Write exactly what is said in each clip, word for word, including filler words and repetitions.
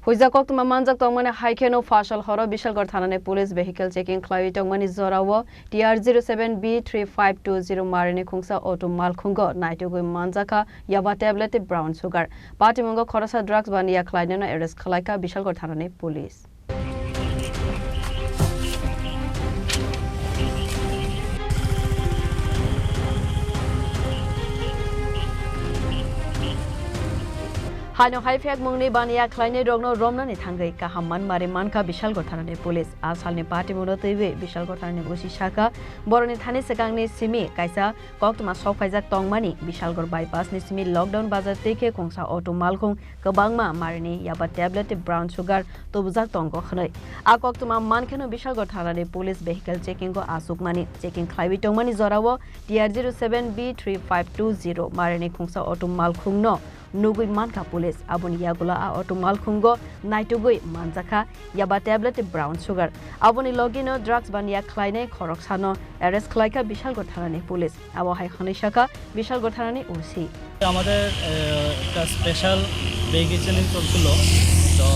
Huijak koktwma manjak tongmani hai kheno Fasal horo Bishalgarh thanani police vehicle checking khlaiwi tongmani jorao T R zero seven B three five two zero marini khungsa auto malkhungo naitugwi manjakha yaba tablet tei brown sugar. Patimungo khoroksa drugs baniya khlainano arrest khlaikha Bishalgarh thanani police. Haino hai phekmungni baniya khlainairokno romnani thangwi kaham manmari mankha Bishalgarh thanani police. A salni patimungno twiwi Bishalgarh thanani O C sakha, borokni thani swkangni simi kaisa koktwma sok phaijak tongmani Bishalgarh bypass ni simi Lockdown bazar tei khe khungsa auto malkhung kwbangma marini yaba tablet tei brown sugar tubujak tongo hwnwi. A koktwma mankheno Bishalgarh thanani police vehicle checking o achukmani checking khlaiwi tongmani jorao T R zero seven B three five two zero marini khungsa auto malkhungno nugwi mankha police. Aboni yagulo a auto malkhungo naitugwi manjakha yaba tablet tei brown sugar. Aboni logino drugs baniya khlainai khoroksano arrest khlaikha Bishalgarh thanani police. Abo hai hwnwi sakha Bishalgarh thanani O C. আমাদের, আহ, একটা special vehicle checking চলছিল। তো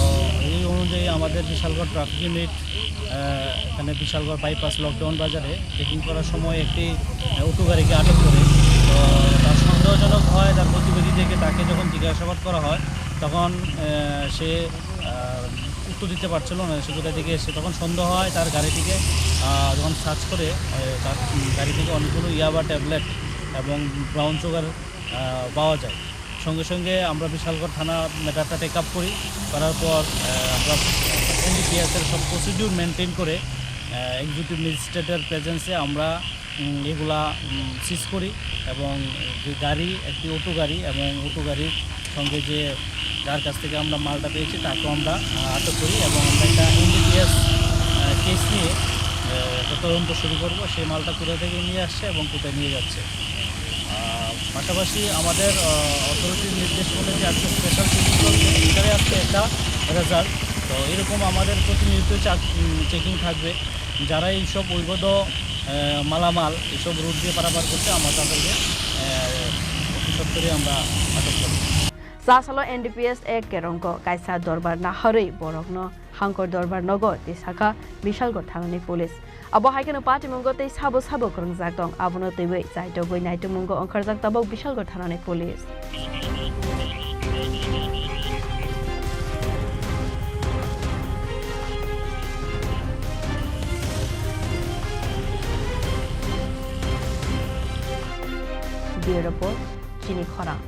এই অনুযায়ী আমাদের Bishalgarh traffic unit, আহ, এখানে Bishalgarh bypass lockdown বাজারে চেকিং করার সময় একটি, আহ, অটো গাড়িকে আটক করে। তো তার সন্দেহজনক হয়, তার গতিবিধি দেখে তাকে যখন জিজ্ঞাসাবাদ করা হয়, তখন, আহ, সে, আহ, উত্তর দিতে পারছিল না, সে কোথা থেকে এসে। তখন সন্দেহ হয় তার গাড়িটিকে, আহ, যখন সার্চ করে, আহ, তার, উম, গাড়ি থেকে অনেকগুলো ইয়াবা ট্যাবলেট এবং ব্রাউন সুগার, আহ, পাওয়া যায়। সঙ্গে সঙ্গে আমরা বিশালগড় থানা ম্যাটারটা টেক আপ করি, করার পর, আহ, আমরা এনডিপিএস এর সব প্রসিডিউর মেনটেন করে, আহ, এক্সিকিউটিভ ম্যাজিস্ট্রেটের প্রেজেন্সে আমরা, উম, এগুলা, উম, সিজ করি এবং যে গাড়ি, একটি অটো গাড়ি এবং অটো গাড়ির সঙ্গে যে, যার কাছ থেকে আমরা মালটা পেয়েছি, তাকেও আমরা, আহ, আটক করি এবং আমরা একটা এনডিপিএস, আহ, কেস নিয়ে, আহ, একটা তদন্ত শুরু করব। সেই মালটা কোথা থেকে নিয়ে আসছে এবং কোথায় নিয়ে যাচ্ছে। আহ, পাশাপাশি আমাদের, আহ, অথরিটির নির্দেশ মতে যে আজকে স্পেশাল চেকিং চলছে, এটাই আজকে একটা রেজাল্ট। তো এরকম আমাদের প্রতিনিয়ত চাক-, উম, চেকিং থাকবে। যারা এইসব অবৈধ, আহ, মালামাল এইসব রুট দিয়ে পারাপার করছে, আমরা তাদেরকে, আহ, অতি সত্বরই আমরা আটক করব। Sasalo N D P S A kerongko kaisa dorbar naharwi borokno hangkor dorbar nogo tei sakha Bishalgarh thanani police. Abo hai kheno patimungo tei sabo sabo kwrwngjak tong, abono twiwi chaitogwi naitukmungo ongkharjak tabuk Bishalgarh thanani police. Bureau Report, Chini Khorang.